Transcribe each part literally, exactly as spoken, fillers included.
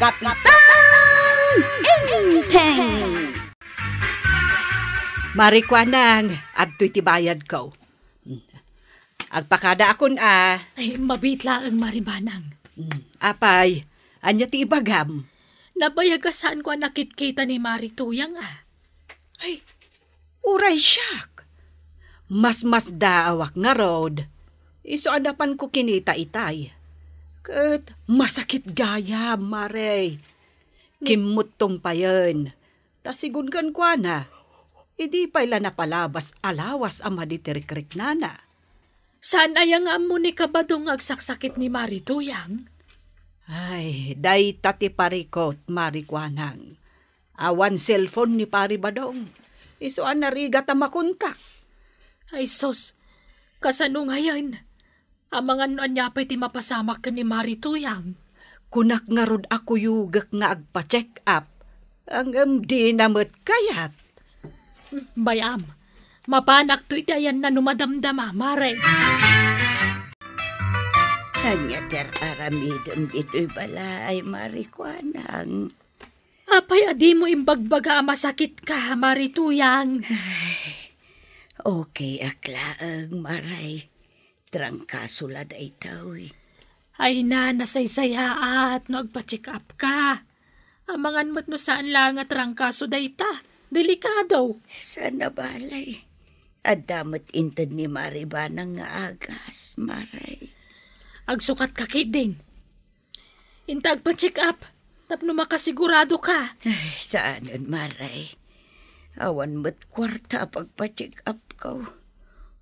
Kapitan Enteng! Mari Kuanang, adtoy ti bayadko. Agpakadaakon a. Ay, mabiit laeng, Mari Banang. Mm, apay, ania ti ibagam? Nabayag a saanko a nakitkita ni Mari Tuyang a. Ay, uray siak. Masmasdaawak ngarud. Isu a napanko kinita itay. Ket masakit gayam, Mari. Ni- Kimmuttong payen. Ta sigun kenkuana, idi pay la napalabas a lawas a madi ti rikriknana. Saan aya nga ammo ni Kabadong nga agsaksakit ni Mari Tuyang? Ay, dayta ti parikut, Mari Kuanang. Awan cellphone ni Pari Badong. Isu a narigat a makontak. Ay sus, kasano ngayen? Amangan no ania pay ti mapasamak ken ni Mari Tuyang. Kunak ngarud a kuyogek nga agpa-check up. Ngem dina met kayat. Bay-am, mapanakto iti ayanna no madamdama, Mari. Ania ti ar-aramidem ditoy balay, Mari Kuanang? Apay a dimo imbagbaga a masakitka, Mari Tuyang? Ay, okay ak laeng, Mari. Trangkaso la daytoy. Ay na, nasaysayaat no agpa-check up ka. Amangan met no saan la nga trangkaso dayta. Delikado. Saan a balay. Adda met inted ni Mari Banang nga agas, Mari. Agsukat ka ketdin. Inta agpa-check up, tapno makasigurado ka. Ay, saanen, Mari. Awan met kuarta a pagpa-check up ko.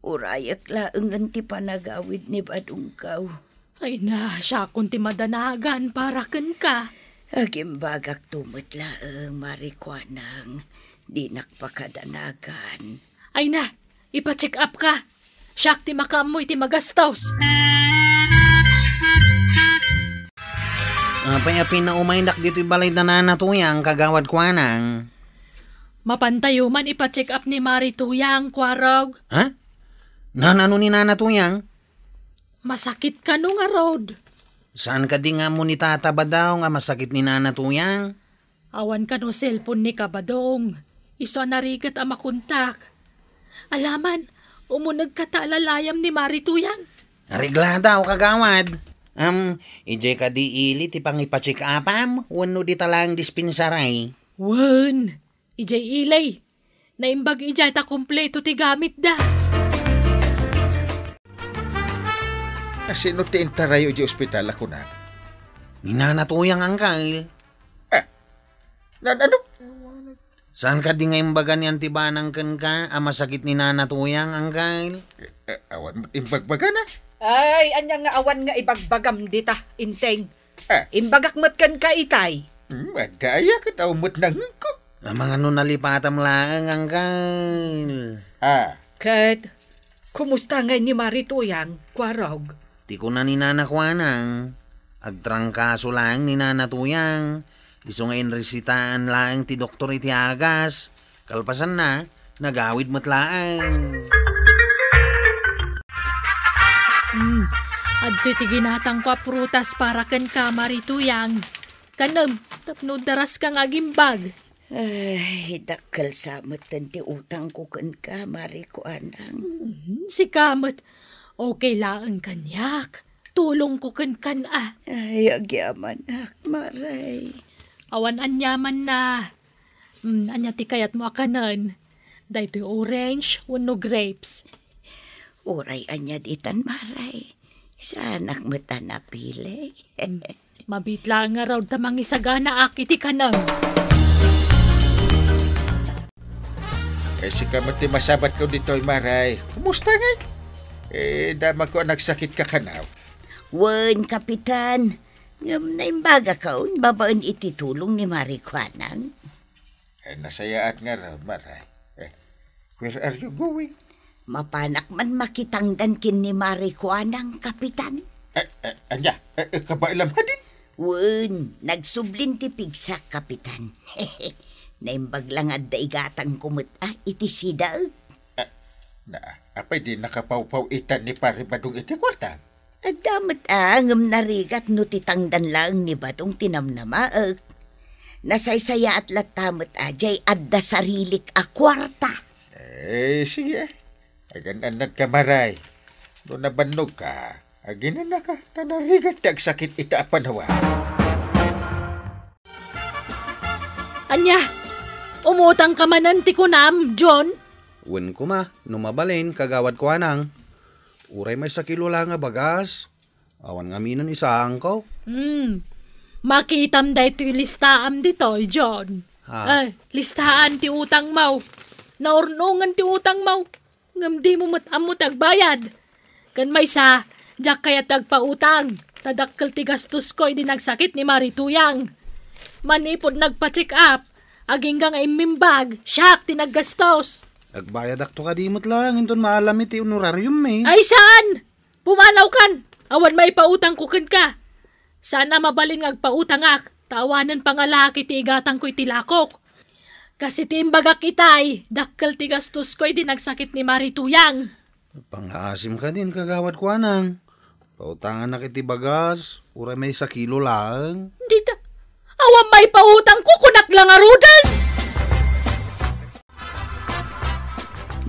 Urayek laengen ti panagawid ni badongko. Ay na, siakon ti madanagan para kenka. Agimbagakto met laeng, Mari Kuanang. Dinak pakadanagan. Ay na, ipa-check up ka. Siak ti makaammo iti magastos. Apay a pinaumaynak ditoy balay da Nana Tuyang, Kagawad Kuanang? Mapantayo man ipa-check up ni Mari Tuyang, Kuarog. Ha? Naan-ano ni Nana Tuyang? Masakit kano ngarud? Saan kadi nga ammo ni Tata Badong a masakit ni Nana Tuyang? Awan kano cellphone ni Kabadong. Isu a narigat a makontak. Alaman, umuneg ka ta alalayam ni Mari Tuyang. Areglada, o kagawad. Am, idiay kadi ili ti pangipa-check-upam wenno dita laeng dispensary? Wen, idiay ili. Naimbag idiay ta kompleto ti gamitda. Asino ti intarayo idiay ospital a kunam? Ni Nana Tuyang, Angkel. Ah, nan-, ano? Saan kadi nga imbaga ni Auntie Banang kenka a masakit ni Nana Tuyang, Angkel? Eh, eh, awan met imbagbagana. Ay, ania nga awan nga ibagbagam dita, Enteng? Ah. Imbagak met kenka itay. Hmm, adda aya ket awan met nangngegko. Amangan no nalipatam laeng, Angkel. Ah. Ket, kumusta ngay ni Mari Tuyang, Kuarog? Ti kuna ni Nana Kuanang, agtrangkaso laeng ni Nana Tuyang. Isu nga inresitaan laeng ti doktor iti agas. Kalpasanna, nagawid met laeng. Hmm, adtoy ti ginatangko a prutas para kenka, Mari Tuyang. Kanem, tapno daras ka nga agimbag. Ay, dakkel sa metten ti utangko kenka, Mari Kuanang. Hmm, sika met, okay laeng kaniak. Tulongko kenkan a. Ay, agyamanak, Mari. Awan aniamanna. Mm, ania ti kayatmo a kanen? Daytoy orange wenno grapes? Uray ania ditan, Mari. Saanak met a napili. Mm, mabiit laeng ngarud ta mangisaganaak iti kanem. Eh, sika met ti masabatko ditoy, Mari. Kumusta ngay? Eh, damagko a nagsakitka kano. Wen, Kapitan. Ngem naimbagakon babaen iti tulong ni Mari Kuanang. Eh, nasayaat ngarud, Mari. Eh, where are you going? Mapanak man makitangdan ken ni Mari Kuanang, Kapitan. Eh, eh, ania? Eh, eh, kabaelam kadin? Wen, nagsublin ti pigsak, Kapitan. Naimbag la nga adda igatangko met, ah, iti sida. Eh, na, apay di nakapawpaw-itan ni Pari Badong iti kuarta? Adda met a, ngem narigat no ti tangdan laeng ni Badong ti namnamaek. Nasaysayaat latta met a, diay adda sarilik a kuarta. Eh, sige. Agan-annadka, Maray. No nabannogka, aginanaka, ta narigat ti agsakit ita a panawen. Ania? Umutangka manen ti kunam, John? Wen koma, no mabalin, Kagawad Kuanang. Uray maysa kilo la nga bagas. Awan ngamin a isaangko. Hmm. Makitam daytoy listaam ditoy, John. Ha? Eh, listaan ti utangmo. Naurnongen ti utangmo. Ngem dimo met ammo ti agbayad. Ken maysa, diak kayat ti agpautang, ta dakkel ti gastosko idi nagsakit ni Mari Tuyang. Manipud nagpa-check up, agingga nga immimbag, siak ti naggastos. Agbayadakto kadi met laeng inton maalam iti honorariummi. Ay, saan? Pumanawkan! Awan maipautangko kenka. Saan a mabalin nga agpautangak, ta awanen pangalaak iti igatangko iti lakok. Kas iti imbagak itay, dakkel ti gastosko idi nagsakit ni Mari Tuyang. Pangaasim kadin, Kagawad Kuanang. Pautanganak iti bagas, uray maysa kilo laeng. Dita, awan maipautangko, kunak la ngaruden!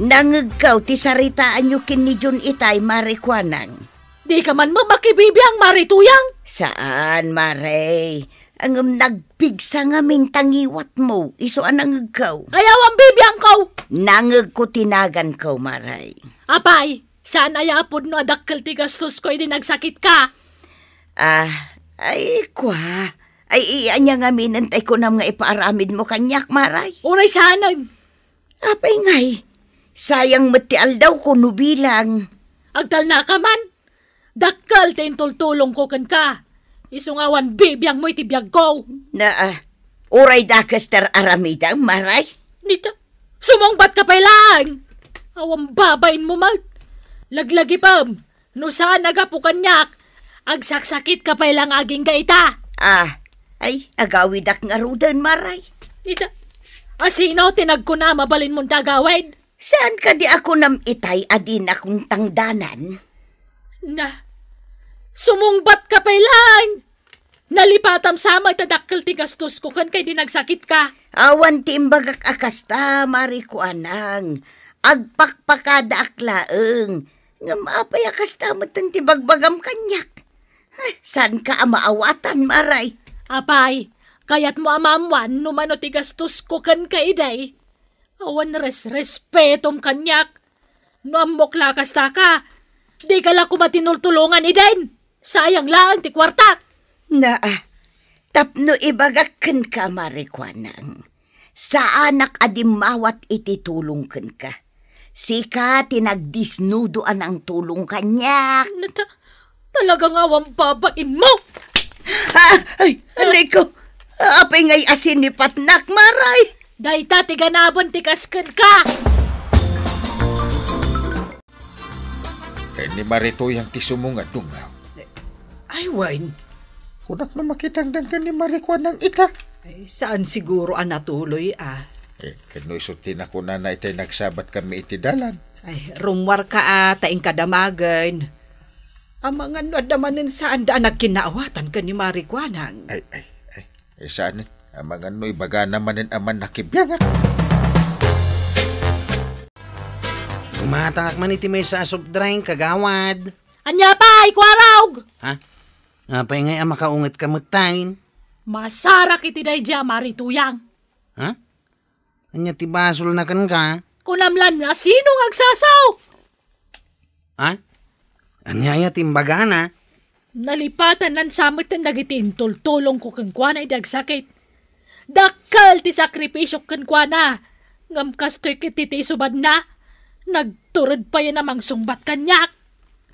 Nangngegko ti saritaanyo ken ni John itay, Mari Kuanang. Dika man met makibibiang, Mari Tuyang? Saan, Mari. Ngem nagpigsa ngamin ta ngiwatmo, isu a nangngegko. Ay, awan bibiangko! Nangngegko ti naganko, Mari. Apay, saan aya a pudno a dakkel ti gastosko idi nagsakitka? Ah, ay, kua. Ay, ania ngamin tay kunam nga ipaaramidmo kaniak, Mari? Uray saanen. Apay ngay, sayang met ti aldawko no bilang. Agtalnaka man. Dakkel ti intultulongko kenka. Isu nga awan bibiangmo iti biagko. Naa, uray dakes ti ar-aramidem, Mari? Dita, sumungbatka pay laeng. Awan babainmo met. Laglagipem. No saan a gapu kaniak, agsaksakitka pay la nga agingga ita. Ah, ay, agawidak ngaruden, Mari. Ita, asino ti nagkuna a mabalinmon ti agawid? Saan kadi a kunam itay a dinakon tangdanan? Na, sumungbatka pay laeng. Nalipatam sa met ta dakkel ti gastosko kenka idi nagsakitka. Awan ti imbagak a kasta, Mari Kuanang. Agpakpakadaak laeng. Ngem apay a kasta metten ti bagbagam kaniak? Eh, saanka a maawatan, Mari? Apay, kayatmo a maammoan no mano ti gastosko kenka idi? Awan resrespetom kaniak. No ammok la a kastaka, dika la koma tinultulongan idi. Sayang laeng ti kuartak. Naa, tapno ibagak kenka, Mari Kuanang, saanak a dimmawat iti tulong kenka. Sika ti nagdisnudo a nangtulong kaniak. Nata, talaga nga awan babainmo! Ah, ay, anay ko! Apay ngay a sinipatnak, Mari? Dayta ti ganaben ti kas kenka! Ken ni Mari Tuyang ti sumungad, Dunggaw. Ay, wen. Kunak no makitangdan ken ni Mari Kuanang ita. Ay, saan siguro a natuloy, ah. Eh, ken no isu ti nakunana itay nagsabat kami iti dalan. Ay, rummuarka, ah, ta inka damagen. Amangan no adda manen saanda a nagkinnaawatan ken ni Mari Kuanang. Ay, ay, ay. Eh, saan, eh? Amangan no ibagana manen a mannakibiangak. Umatangak man iti maysa a soft drink, kagawad. Ania pay, Kuarog? Ha? Apay ngay a makaungetka metten? Masarak iti daydiay a Mari Tuyang. Ha? Ania ti basolna kenka? Kunam la, asino nga agsasaw? Ha? Ania aya ti imbagana? Nalipatan lansa metten dagiti intultulongko kenkuana idi agsakit. Dakkel ti sakripisiok kenkuana, ngem kastoy ketdi ti isubadna, nagtured payen a mangsungbat kaniak.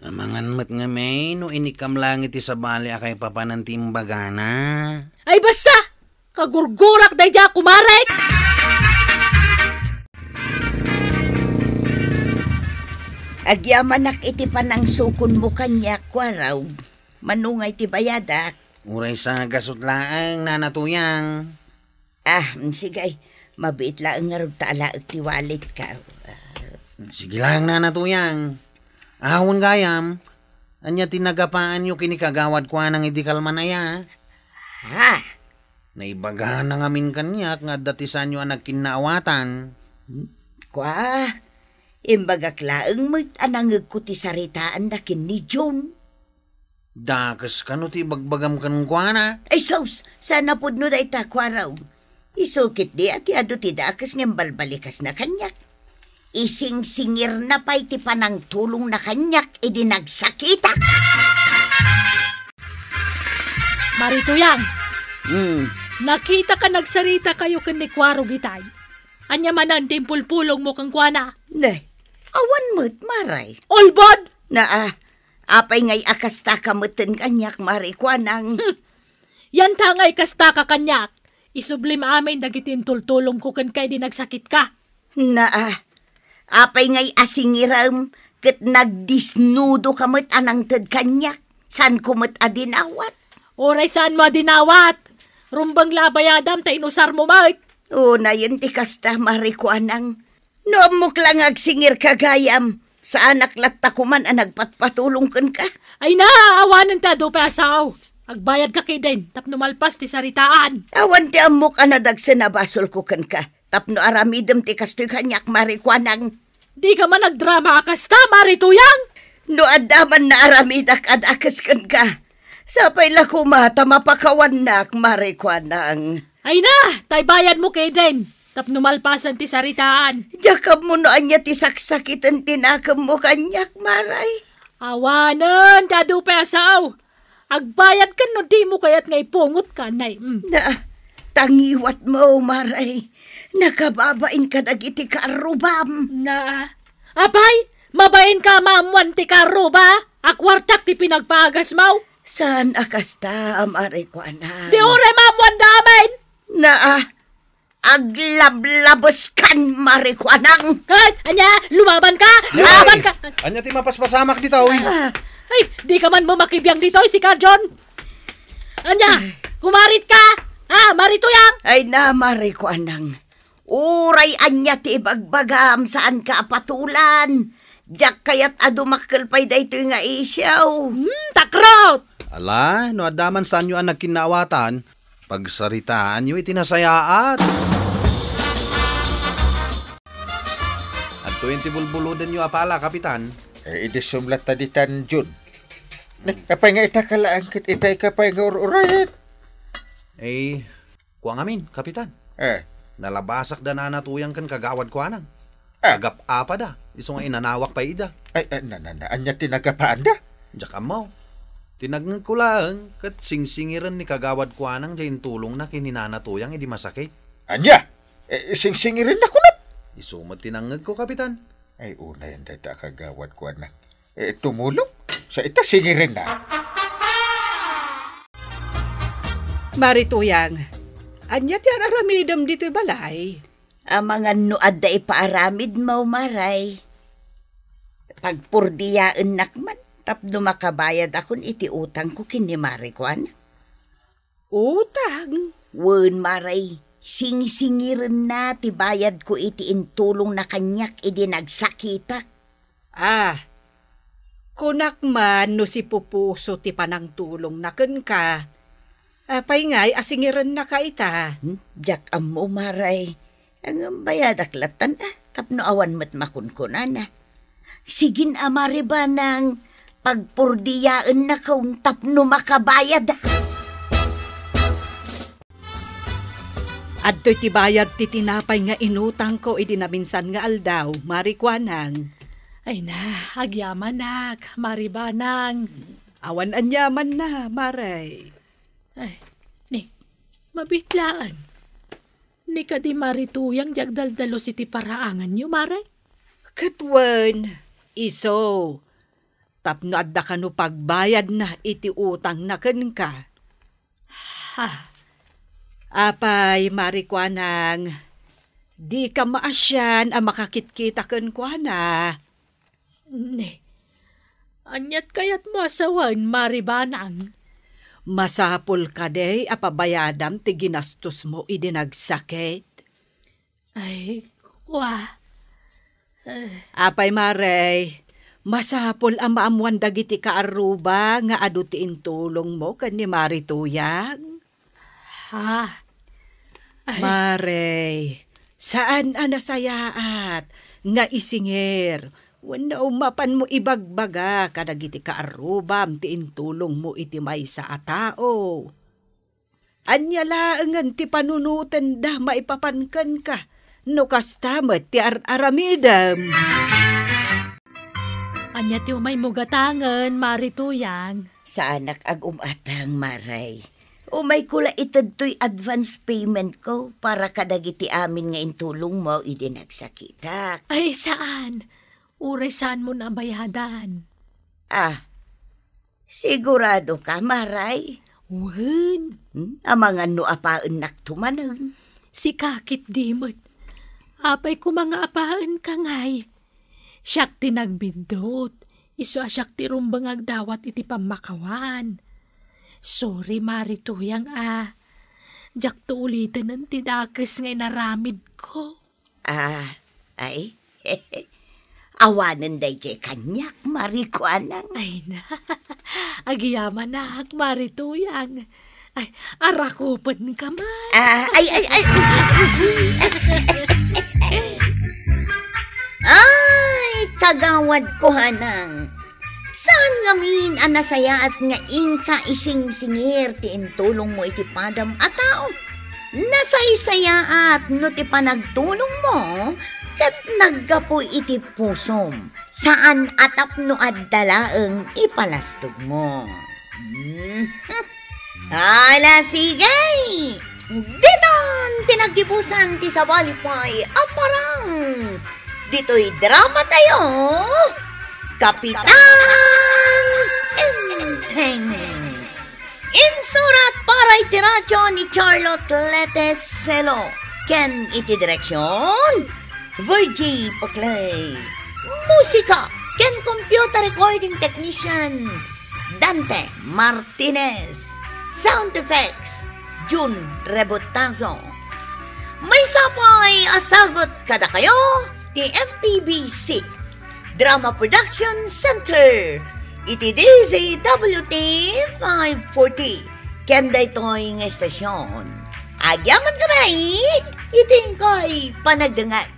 Amangan met ngamin no inikkam laeng iti sabali a kaipapanan ti imbagana. Ay, basta! Kagurgurak daydiay a kumarek! Agyamanak iti panangsukonmo kaniak, Kuarog. Mano ngay ti bayadak? Uray sa gasut laeng, Nana Tuyang. Ah, mm, sige. Mabiit laeng ngarud ta alaek ti walletko. Sige laeng, Nana Tuyang. Awan gayam, Ania ti nagapaanyo ken ni Kagawad Kuanang idi kalman aya? Ha? Naibagana ngamin kaniak nga adda ti saanyo a nagkinnaawatan. Kua, imbagak laeng met a nangngegko ti saritaanna ken ni Jun. Dakes kano ti ibagbagam kenkuana? Ay, sus! Saan a pudno dayta, kuaraw. Isu ketdi a ti adu ti dakes ngem balbalikasna kaniak. Isingsingirna pay ti panangtulongna kaniak idi nagsakitak. Mari Tuyang, Hmm. nakitaka nagsaritakayo ken ni Kuarog itay. Ania manen ti impulpulongmo kenkuana? Ne, awan met, Maray. Ulbod! Naa, apay ngay a kastaka metten kaniak, Mari Kuanang? Hmm. Yanta ngay kastaka kaniak, isublim amin dagiti intultulongko kenka idi nagsakitka. Naa, apay ngay a singirem ket nagdisnudoka met a nangted kaniak? Saanko met a dinawat. Uray saanmo a dinawat, rumbeng la a bayadam ta inusarmo met. Unayen ti kasta, Mari Kuanang. No ammok la nga agsingirka gayam, saanak latta koman a nagpatpatulong kenka. Ay na, awanen ti adu pay a sao. Agbayadka ketdin tapno malpas ti saritaan. Awan ti ammok a nadagsen a basolko kenka tapno aramidem ti kastoy kaniak, Mari Kuanang. Dika man agdrama a kasta, Mari Tuyang! No adda man naaramidak a dakes kenka, sapay la koma ta mapakawannak, Mari Kuanang. Ay na, tay bayadmo ketdin tapno malpasen ti saritaan. Diak ammo no ania ti saksakiten ti nakemmo kaniak, Maray. Awanen ti adu pay a sao. Agbayadkan no dimo kayat nga ipungotka, nay. Mm. Na, tangiwatmo, Maray. Nakababain kadagiti karrubam. Na, apay, mabainka a maammuan ti karruba a kuartak ti pinagpaagasmo? Saan a kasta, Mari Kuanang. Di uray maammuanda amin! Na, aglablabeskan, Mari Kuanang. Ay, ania, lumabanka! Ay, lumabanka! Ania ti mapaspasamak ditoy? Ah. Ay, dika man makibiang ditoy, sika, John. Ania, kumaritka? Ah, Mari Tuyang? Ay na, Mari Kuanang. Uray ania ti ibagbagam, saanka a patulan. Diak kayat a dumakkel pay daytoy nga isyu. Hmm, takrot! Ala, no adda man saanyo a nagkinnaawatan, pagsaritaanyo iti nasayaat. Adtoyen ti bulbulodenyo a pala, Kapitan. Eh, idi sumlatta ditan, Jun. Ne, apay nga ita ka laeng ket itay ka pay nga ur-urayen? Eh, kua ngamin, Kapitan. Eh. Nalabasak da Nana Tuyang ken Kagawad Kuanang. Ah. Agap-apada, isu nga inanawak pay ida. Ay, ah, na, na, na, ania ti nagapaanda? Diak ammo. Ti nangngegko laeng, ket singsingiren ni Kagawad Kuanang diay intulongna ken ni Nana Tuyang idi masakit. Ania? Eh, singsingirenna kunam? Isu met ti nangngegko, Kapitan. Ay, unayen dayta a Kagawad Kuanang. Eh, tumulong? Sa ita, singirenna. Mari Tuyang, ania ti ar-aramidem ditoy balay? Amangan no adda ipaaramidmo, Maray. Pagpurdiaennak man tapno makabayadakon iti utangko ken ni Mari Kuanang. Utang? Wen, Maray, singsingirenna ti bayadko iti intulongna kaniak idi nagsakitak. Ah, kunak man no sipupuso ti panangtulongna kenka. Apay ngay a singirennaka ita? Hmm? Diak ammo, Maray. Ngem bayadak lattan, ah, tapno awan met makunkunana. Sigin a, Mari Banang, pagpurdiaennakon tapno makabayad. Adtoy ti bayad ti tinapay nga inutangko idi naminsan nga aldaw, Mari Kuanang. Ay na, agyamanak, Mari Banang. Awan aniamanna, Maray. Ay, ni, mabitlaan. Ni kadi Mari Tuyang ti agdaldalus iti paraanganyo, Maray? Ket wen, isu, tapno adda kano pagbayadna iti utangna kenka. Ha? Apay, Mari Kuanang, dika maasian a makakitkita kenkuana. Ne, aniat kayatmo a sawen, Mari Banang? Masapul kadi a pabayadam ti ginastosmo idi nagsakit? Ay, kua. Eh. Apay, Maray, Masapul a maammuan dagiti kaarruba nga adu ti intulongmo ken ni Mari Tuyang. Ha? Ay. Mare, saan a nasayaat nga isinger wenno mapanmo ibagbaga kadagiti kaarrubam ti intulongmo iti maysa a tao. Ania laengen ti panunotenda maipapan kenka no kasta met ti ar-aramidem? Ania ti umaymo gatangen, Mari Tuyang? Saanak agum-atang, Maray. Umayko la ited toy advance payment ko para kadagiti amin nga intulongmo idi nagsakitak. Ay, saan. Uray saanmo nabayadan. Ah, sigurado ka, Maray? Wen. Hmm? Amangan no apaennak tumanen. Sika ketdi met. Apay koma nga apaenka ngay? Siak ti nagbiddut. Isu a siak ti rumbeng agdawat iti pammakawan. Sorry, Mari Tuyang, a. Diakto ulitenen ti dakes nga inaramidko. Ah, ay. Awanen daydiay kaniak, Mari Kuanang. Ay na. Agyamanak, Mari Tuyang. Ay, arakupen ka man. Ah, ay, ay, ay. Ay, kagawad ko, Hanang. Saan ngamin a nasayaat nga inka isingsingir ti intulongmo iti padam a tao? Nasaysayaat no ti panagtulongmo ket naggapu iti pusom, saan a tapno adda laeng ipalastogmo. Mhm. Ala, sige! Ditan ti naggibusan ti sabali pay a parang. Ditoy drama tayo, Kapitan Enteng. Insurat para iti radyo ni Charlotte Lete Celo, ken iti direksyon, Virgie Paclay. Musika ken computer recording technician, Dante Martinez. Sound effects, Jun Rebotazo. Maysa pay a sagut kadakayo ti M P B C Drama Production Center iti D Z W T five forty. Ken daytoy nga estasyon, agyamankami iti inkay panagdengngeg.